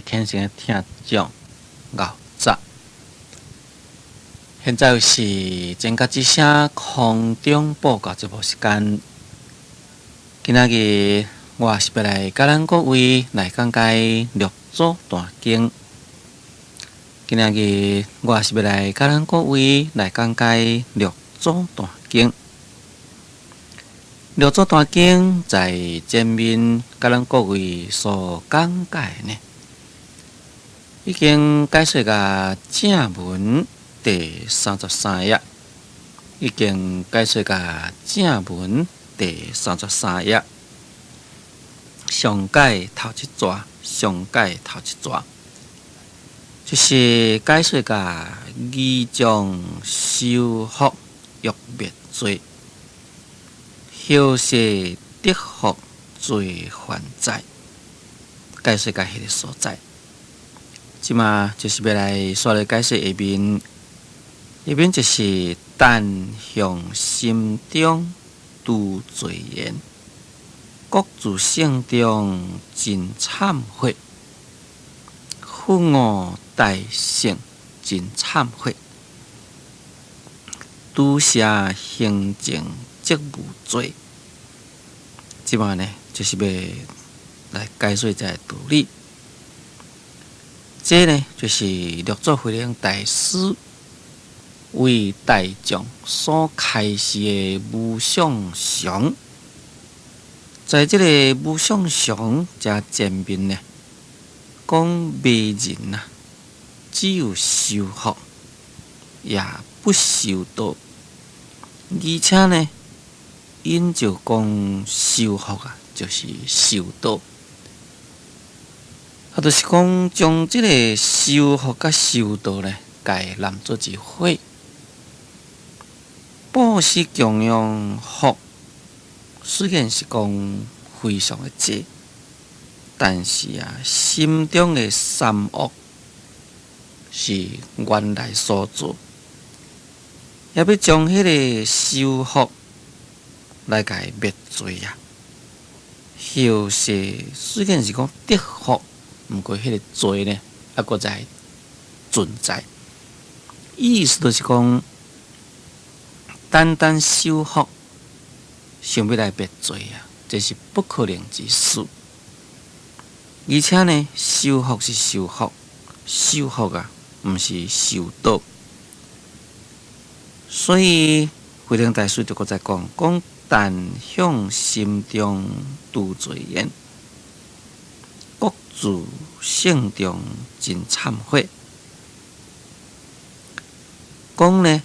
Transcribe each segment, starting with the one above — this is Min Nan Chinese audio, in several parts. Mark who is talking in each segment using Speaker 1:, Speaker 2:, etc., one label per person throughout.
Speaker 1: 虔誠的聽眾𠢕早，現在是前覺之聲空中報告節目時間。今仔日我是欲來佮咱各位來講解六祖壇經。今仔日我是欲來佮咱各位來講解六祖壇經。六祖壇經在前面佮咱各位所講解呢，已經解說到正文第三十三頁，已經解說到正文第三十三頁，上解頭一逝，上解頭一逝，就是解說到疑將修福欲滅罪。何時得福罪還在？解說到彼个所在，這馬就是欲來紲來解說下面，下面就是但向心中除罪緣，各自性中真懺悔，佛悟大聖真懺悔，除邪行淨則無罪。這馬呢，就是欲來解說這个道理。這呢，就是六祖慧能大師為大眾所開示的無相常。在這个無相常這前面呢，講迷人啊，只有修福，也不修道，而且呢，𪜶就講修福啊，就是修道，啊，就是講將這个修福佮修道呢，共摾做一伙。布施供養福，雖然是講非常的濟，但是啊，心中的三惡是原來所做，也欲將彼个修福來共滅罪啊！後世雖然是講得福，毋過彼个罪呢，猶閣在存在。意思就是講，單單修福，想欲來滅罪啊，這是不可能之事。而且呢，修福是修福，修福啊，毋是修道。所以慧能大師就閣再講，講但向心中除罪緣，各自性中真懺悔。講呢，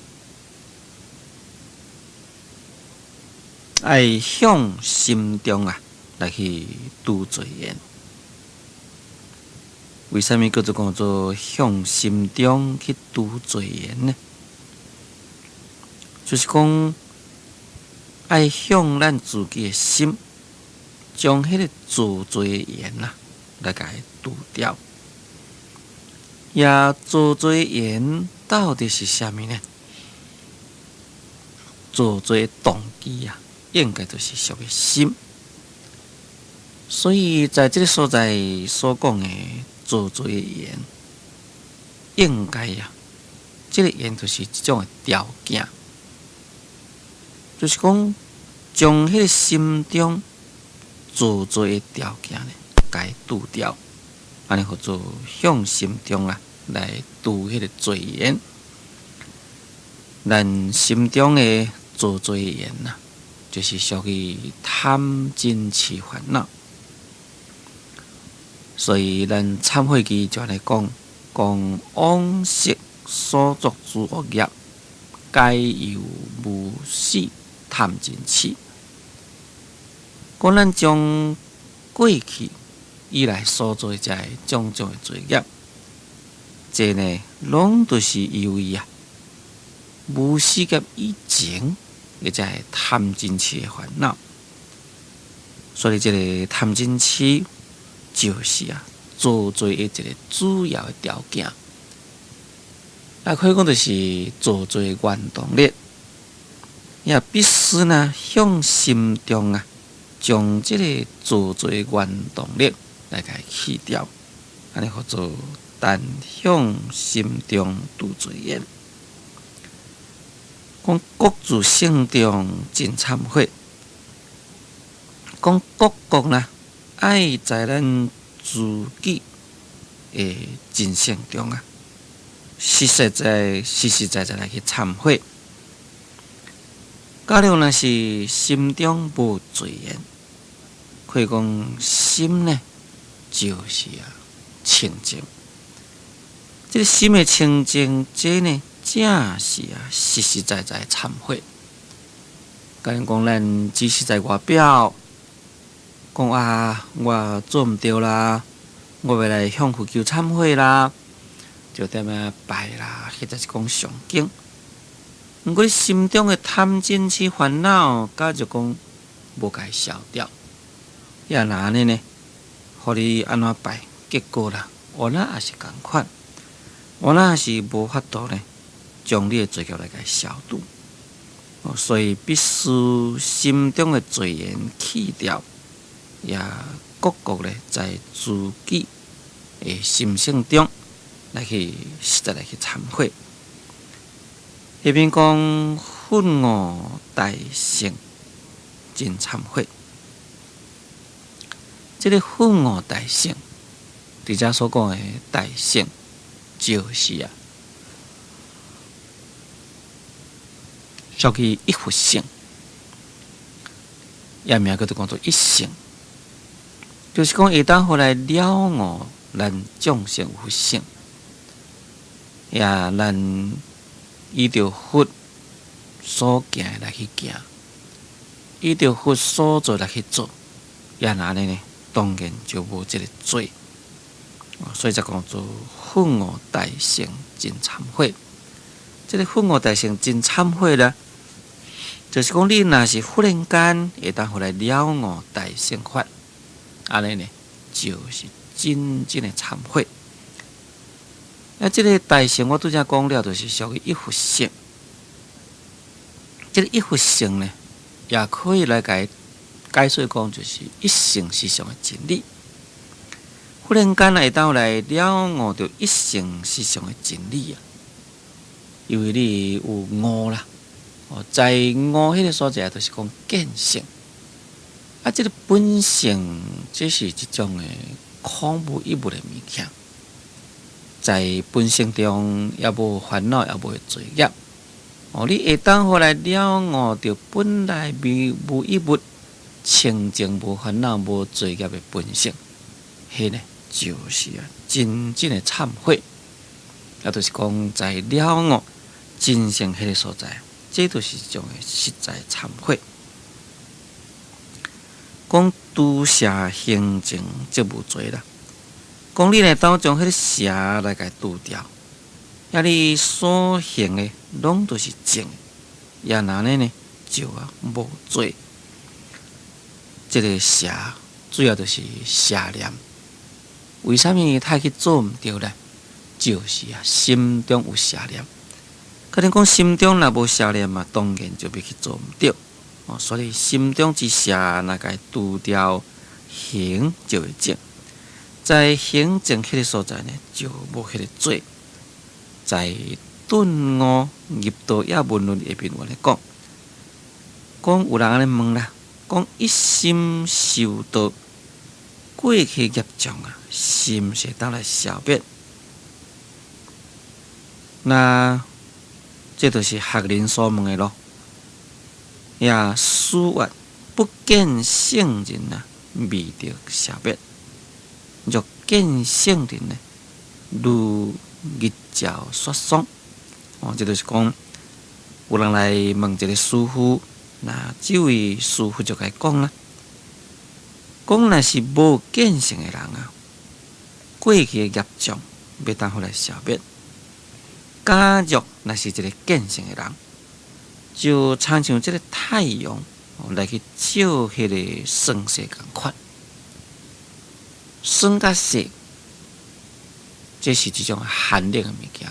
Speaker 1: 愛向心中啊來去除罪緣。為啥物叫做講做向心中去除罪緣呢？就是講，愛向咱自己的心，將彼个造罪的緣啊，來共伊除掉。也造罪緣到底是啥物呢？造罪動機啊，應該就是屬於心。所以，在這个所在所講的造罪的緣，應該啊，這个緣就是一種的條件。就是講，將彼个心中造罪的條件呢，共伊除掉，按呢號做向心中啊來除彼个罪緣。咱心中的造罪緣啊，就是屬於貪嗔癡煩惱。所以咱懺悔記就按呢講，講往昔所作諸惡業，皆由無始貪嗔癡。講咱將過去以來所做的這个種種的罪業，這呢，攏都是由於啊無始劫以前的這个貪嗔癡的煩惱。所以這个貪嗔癡就是啊造罪的一个主要的條件。啊，可以講就是造罪的原動力。也必須呢向心中啊，將這个造罪的原動力來共去掉。按呢號做但向心中除罪緣。講各自性中真懺悔，講各各啦，愛在咱自己的真性中啊，實實在實實在在來去懺悔。假如若是心中無罪緣，可以講心呢，就是啊清淨。這个心的清淨，這呢正是啊實實在在懺悔。假如講咱只是在外表講啊，我做毋對啦，我欲來向佛求懺悔啦，就踮遐拜啦，或者是講誦經。毋過心中的貪嗔癡煩惱，假如講無共伊消掉，也若按呢呢，予你按怎拜，結果啦，原來也是仝款，原來是無法度呢，將你的罪業來共伊消除。所以必須心中的罪緣去掉，也各各咧在自己的心性中來去實在來去懺悔。下面講奮悟大乘真懺悔，這个奮悟大乘，佇遮所講的大乘，就是啊，屬於一佛乘，也名叫做講做一乘，就是講會當予來了悟咱眾生有佛性，也咱依著佛所行來去行，依著佛所做來去做，也若按呢呢，當然就無這个罪。所以才講做奮悟大乘真懺悔。這个奮悟大乘真懺悔咧，就是講你若是忽然間會當予來了悟大乘法，按呢呢，就是真正的懺悔。啊，這个大乘我拄才講了，就是屬於一佛乘。這个一佛乘呢，也可以來共解說講，就是一乘實相的真理。忽然間會當來了悟著一乘實相的真理啊！因為你有悟啦，哦，在悟彼个所在，就是講見性。啊，這个本性，這是一種的空無一物的物件，在本性中也無煩惱，也無罪業。哦，你會當予來了悟著本來無一物、清淨無煩惱、無罪業的本性，彼呢就是啊真正的懺悔，也就是講在了悟真性彼个所在，這就是一種的實在懺悔。講除邪行淨則無罪啦。講你若當將彼个邪來共除掉，遐你所行的攏都是正的，也若按呢呢就啊無罪。這个邪主要就是邪念。為啥物他去做毋對呢？就是啊，心中有邪念。可能講心中若無邪念嘛，當然就欲去做毋對。哦，所以心中之邪若共除掉，行就會正。在行正彼个所在呢，就無彼个罪。在頓悟入道也文論下面有按呢講，講有人按呢問啦，講一心修道，過去業障啊，是毋是會當來消滅？那這就是學人所問的囉。也師曰不見聖人啊，未得消滅；若見聖人呢，如日照雪霜。哦，這就是講有人來問一个師父，那這位師父就共伊講啦，講若是無見性的人啊，過去的業障欲當予來消滅。假若若是一个見性的人，就親像這个太陽來去照彼个霜雪仝款，霜佮雪，這是一種寒冷的物件；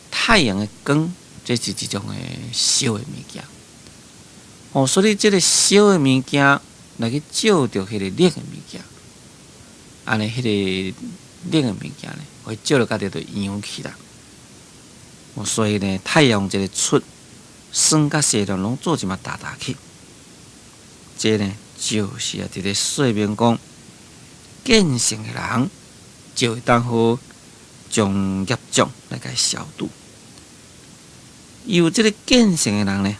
Speaker 1: 太陽的光，這是一種的燒的物件。哦，所以這个燒的物件來去照著彼个冷的物件，按呢彼个冷的物件呢，會照著家己就揚去啦。哦，所以呢，太陽一个出，酸佮細粒攏做一嘛沓沓去。這呢，就是啊，佇咧說明講，見性的人就會當好將業障來共消除。有這个見性的人呢，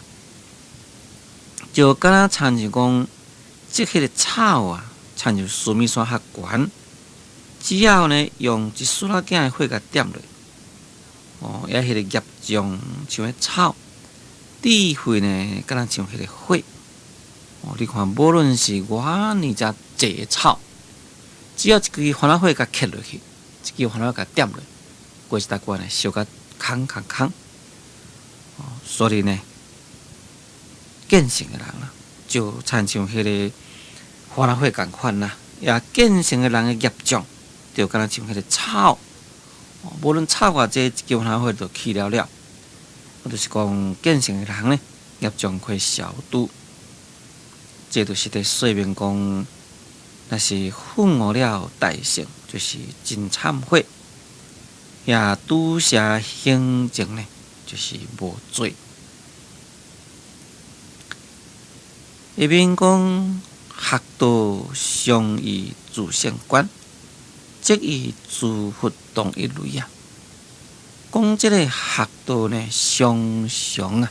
Speaker 1: 就敢若親像講，這彼个草啊，親像須彌山較懸，只要呢用一絲仔仔的火共點落，哦，遐彼个業障像彼草，智慧呢敢若像彼个火。哦，你看，無論是偌爾遮濟的草，只要一支番仔火共磕落去，一支番仔火共點落，過一大罐呢燒甲空空空。哦，所以呢，見性的人啦，就親像彼个番仔火仝款啦，也見性的人的業障，就敢若像彼个草，無論草偌濟，一支番仔火就去了了。就是講見性的人呢，業障可以消除。這就是佇說明講，若是奮悟了大乘，就是真懺悔；也拄邪行證呢，就是無罪。下面講學道常以自性觀，則與諸佛同一類啊。講這个學道呢，常常啊，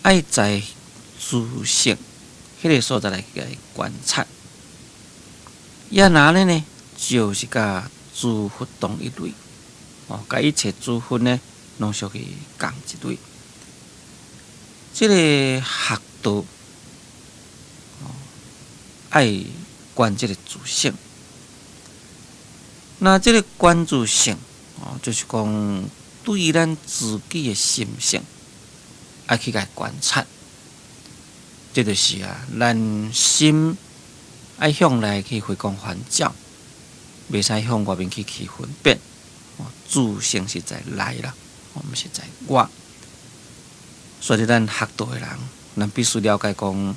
Speaker 1: 愛在自性彼个所在來共觀察。也若按呢呢，就是佮諸佛同一類，哦，佮一切諸佛呢，攏屬於仝一類。這个學道，哦，愛觀這个自性。那這个觀自性，哦，就是講對咱自己的心性，愛去共觀察。這就是啊，咱心愛向內去回光返照，袂使向外面去起分別。哦，自性是在內啦，哦，毋是在外。所以咱學道的人，咱必須了解講，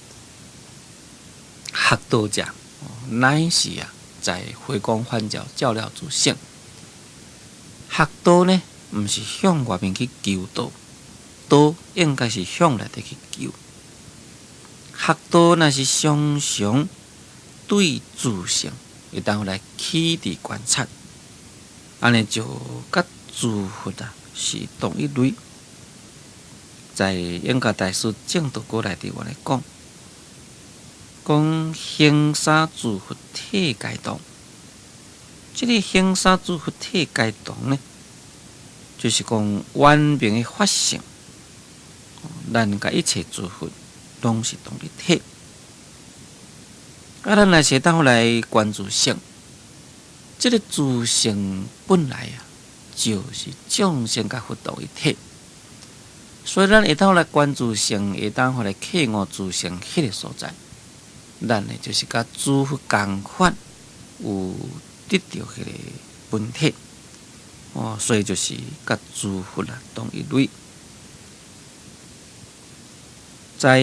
Speaker 1: 學道者乃是啊，在回光返照，照了自性。學道呢，毋是向外面去求道，道應該是向內底去求。學道若是常常對自性會當來起佇觀察，按呢就佮諸佛啊是同一類。在永嘉大師證道歌內底有按呢講，講行三諸佛體皆同。這个行三諸佛體皆同呢，就是講圓明的法性，咱佮一切諸佛攏是同一體。啊，咱若是會當來觀自性，這个自性本來啊，就是眾生佮佛同一體，所以咱會當來觀自性，會當來契悟自性彼个所在，咱呢就是佮諸佛仝款，有得著彼个本體，哦，所以就是佮諸佛啊同一類。在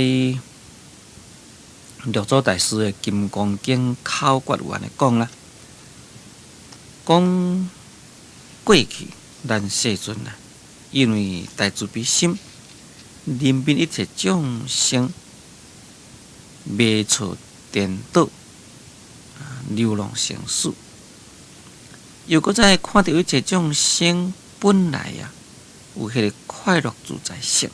Speaker 1: 六祖大師的《金剛經》口訣有按呢講啦，講過去咱世尊啊，因為大慈悲心，憐憫一切眾生，迷錯顛倒，流浪生死。又閣再看著一切眾生本來啊，有彼个快樂自在性，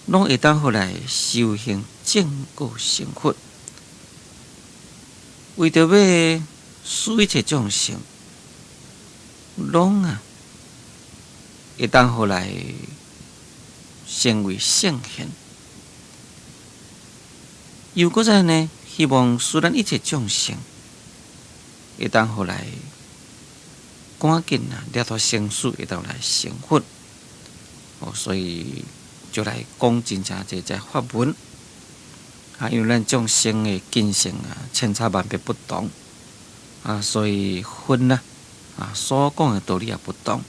Speaker 1: 攏會當予來修行證果成佛。為著欲使一切眾生，攏啊會當予來成為聖賢。又閣再呢，希望使咱一切眾生會當予來趕緊啊，了脫生死，會當來成佛。哦，所以就來講真正濟這法門啊，因為咱眾生的根性啊，千差萬別不同啊，所以佛啊啊所講的道理也不同。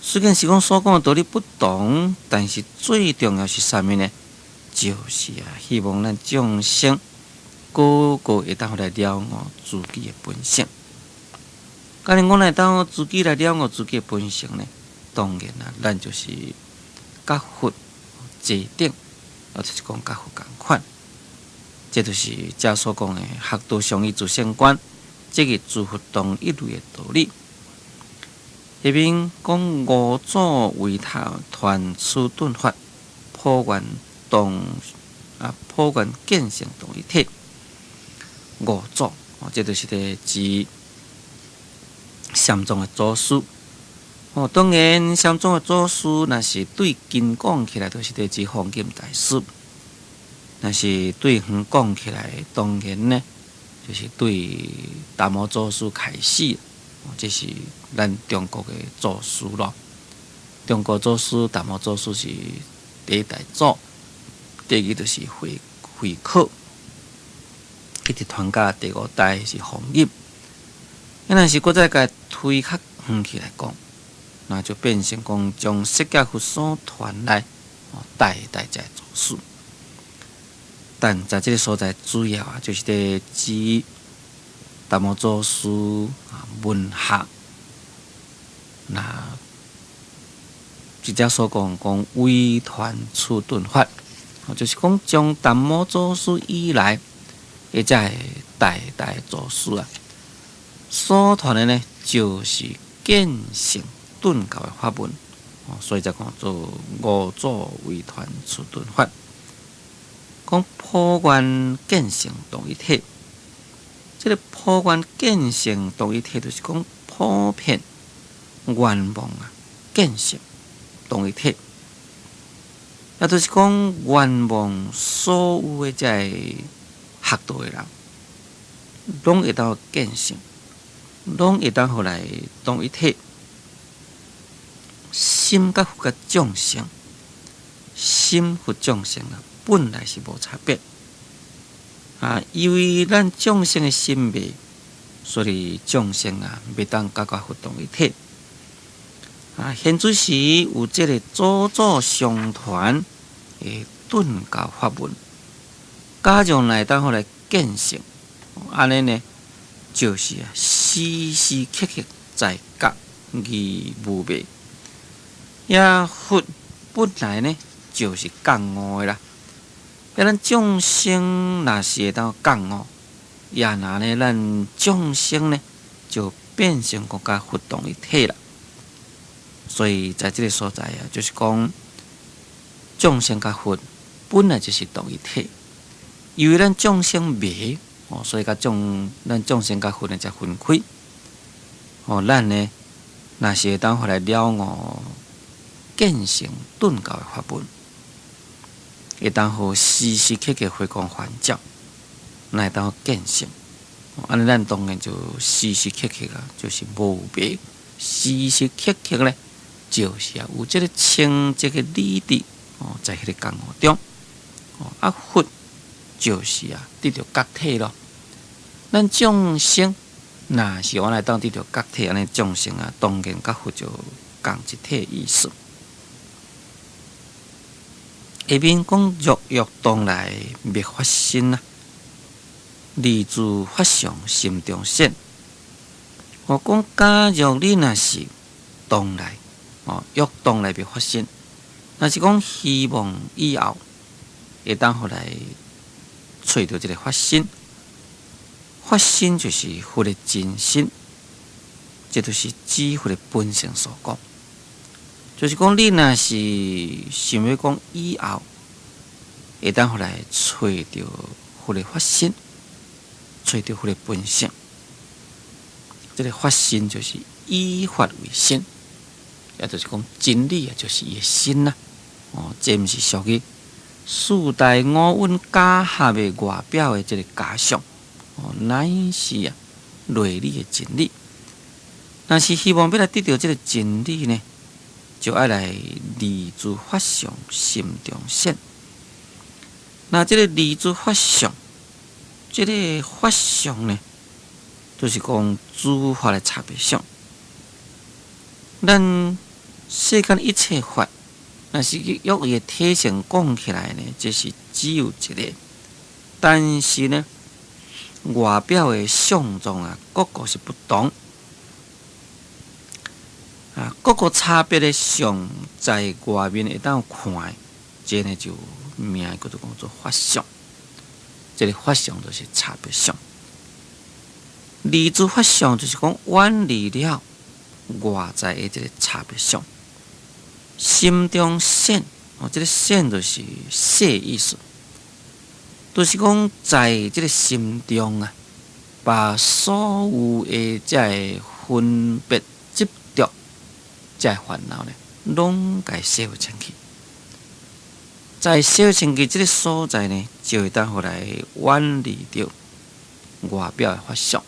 Speaker 1: 雖然是講所講的道理不同，但是最重要是啥物呢？就是啊，希望咱眾生個個會當來了悟自己的本性。按呢講來當自己來了悟自己的本性呢，當然啊，咱就是佮佛齊等，或者是講佮佛仝款。這就是遮所講的學道相依自性觀，這個諸佛同一類的道理。下面講五祖為他傳此頓法，普願同啊，普願見性同一體。五祖哦，這就是咧指禪宗的祖師。哦，當然禪宗的祖師，若是對近講起來，就是咧指弘忍大師；若是對遠講起來，當然呢，就是對達摩祖師開始。哦，這是咱中國的祖師咯。中國祖師達摩祖師是第一代祖，第二就是慧可，一直傳到第五代是弘忍。若是閣再共推較遠去來講，那就變成講將釋迦佛所傳來，代代這祖師。但在這个所在，主要啊，就是咧指達摩祖師啊門下，那直接所講講為傳此頓法，就是講將達摩祖師以來，的這代代祖師啊，所傳的呢，就是見性頓教的法門，所以才講做五祖為傳此頓法，講普願見性同一體。這个普願見性同一體，就是講普遍願望啊，見性同一體，也就是講願望所有的這个學道的人，攏會當見性，攏會當予來同一體，心佮佛佮眾生，心佛眾生啊，本來是無差別。啊，因為咱眾生的心迷，所以眾生啊，袂當佮佛同一體。啊，現此時有這个祖祖相傳的頓教法門，假將來當予來見性，按呢呢，就是啊，時時刻刻在覺而無迷。也佛本來呢，就是覺悟的啦。啊，咱眾生若是會當覺悟，也若呢，咱眾生呢，就變成閣佮佛同一體啦。所以，在這个所在啊，就是講眾生佮佛本來就是同一體。因為咱眾生迷哦，所以佮眾咱眾生佮佛呢才分開。哦，咱呢，若是會當予來了悟見性頓教的法門，會當予時時刻刻回光返照，來當見性。按呢，咱當然就時時刻刻啊，就是無迷，時時刻刻咧，就是啊，有這个清淨的理智哦，在彼个覺悟中哦，啊佛就是啊，得著覺體咯。咱眾生若是按呢當得著覺體，按呢眾生啊，當然佮佛就仝一體意思。下面講若欲當來覓法身啊，離諸法相心中現。我講假若你若是當來哦，欲當來覓法身，若是講希望以後會當予來揣著這个法身，法身就是佛的真身，這就是指佛的本性所講。就是講，你若是想欲講以後會當予來揣著佛的法身，揣著佛的本性，這个法身就是以法為身，也就是講真理啊，就是伊的身啦。哦，這毋是俗語，四大五蘊假合的外表的這个假象，哦，乃是啊內裡的真理。若是希望欲來得著這个真理呢，就愛來離諸法相心中現。那這个離諸法相，這个法相呢，就是講諸法的差別相。咱世間一切法，若是用伊的體性講起來呢，這是只有一个。但是呢，外表的相狀啊，各個是不同。各個差別的相在外面會當看的，這呢就名叫做講做法相。這个法相就是差別相。離諸法相就是講遠離了外在的這个差別相。心中善哦，這个善就是洗意思，就是講在這个心中啊，把所有的這个分別執著、這个煩惱呢，攏共洗清去。在洗清去這个所在呢，就會當予來遠離著外表的法相。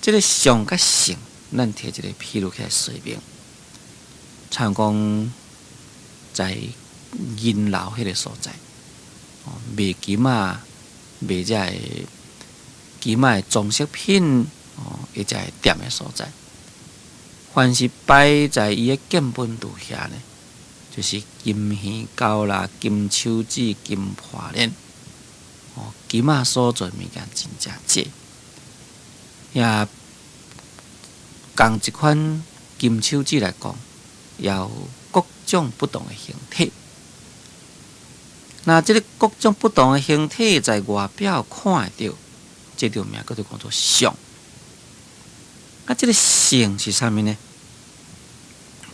Speaker 1: 這个相佮性，咱提一个譬如起來說明，像講在銀樓彼个所在，哦，賣金仔，賣這个金仔的裝飾品，哦，伊這个店的所在，凡是擺在伊的建本度遐呢，就是金耳膠啦、金手指、金破鏈，哦，金仔所做物件真正濟。也仝一款金手指來講，也有各種不同的形體。那這个各種不同的形體在外表看會著，這條名叫做講做相。啊，這个性是啥物呢？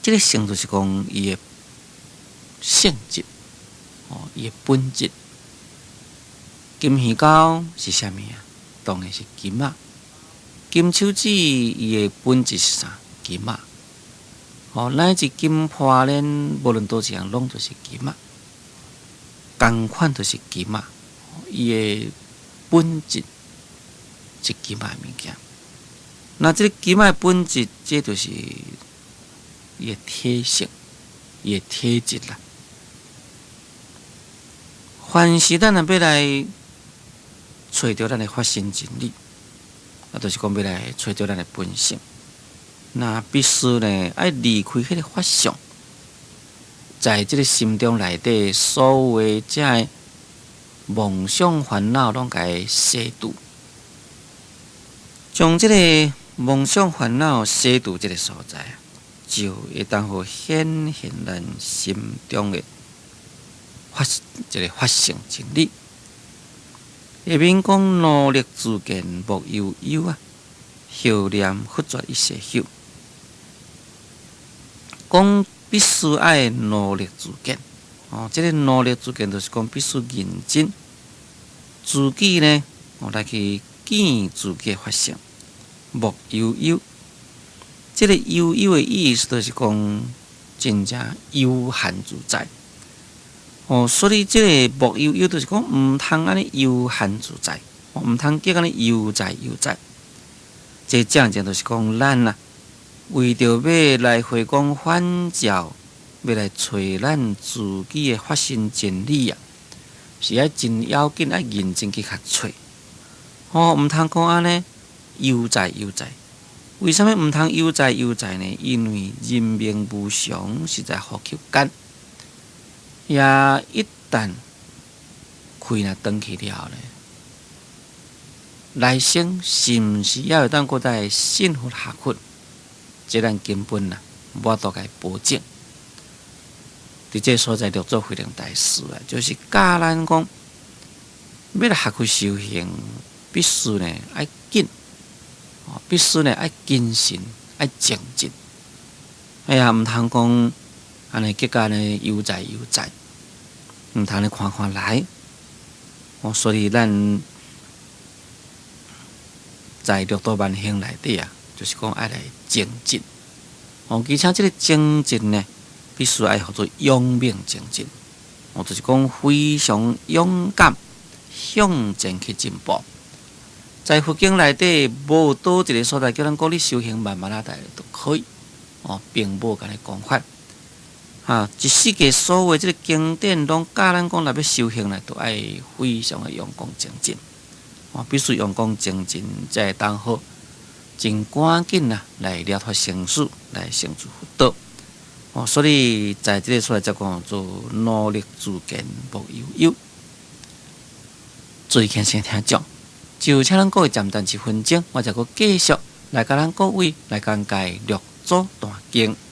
Speaker 1: 這个性就是講伊的性質，哦，伊的本質。金耳膠是啥物啊？當然是金仔。金手指伊的本質是啥？金仔。哦，乃至金破鏈，無論佗一項，攏就是金仔。仝款就是金仔，伊的本質是金仔的物件。那這个金仔的本質，這就是伊的體性，伊的體質啦。凡是咱若欲來揣著咱的法身真理，啊，就是講欲來揣著咱的本性，那必須呢愛離開彼个法相，在這个心中內底所有的這个妄想煩惱，攏共洗除，將這个妄想煩惱洗除這个所在，就會當予顯現咱心中的法，這个法性真理。下面講努力自見莫悠悠啊，後念佛絕一世休。講必須愛努力自見，哦，這个努力自見就是講必須認真自己呢，哦，來去見自己的法性，莫悠悠。這个悠悠的意思就是講真正悠閒自在。哦，所以這个莫悠悠就是講毋通按呢悠閒自在，毋通叫按呢悠哉悠哉。這正正就是講咱啊，為著欲來回光返照，欲來揣咱自己的法身真理啊，是愛真要緊，愛認真去較揣。哦，毋通講按呢悠哉悠哉。為啥物毋通悠哉悠哉呢？因為人命無常，實在呼吸間。也一旦氣若斷去了呢，來生是毋是猶會當閣再信佛學佛？這咱根本啊，無法度共伊保證。佇這所在，六祖慧能大師啊，就是教咱講，欲來學佛修行，必須呢愛緊，必須呢愛謹慎，愛精進。哎呀，毋通講按呢結果呢悠哉悠哉，毋通呢看看來。哦，所以咱在六度萬行內底啊，就是講愛來精進。哦，而且這个精進呢，必須愛號做勇猛精進。哦，就是講非常勇敢向前去進步。在佛經內底，無佗一个所在叫咱講你修行慢慢仔來就可以。哦，並無按呢講法。哈，一世界所有這个經典攏教咱講，若欲修行呢，都愛非常的用功精進。哦，必須用功精進，才會當好，真趕緊啊，來了脫生死，來成就佛道。哦，所以在這个所在才講做努力自見莫悠悠。注意聽先聽講，就請咱各位暫停一分鐘，我再閣繼續來共咱各位來講解六祖大經。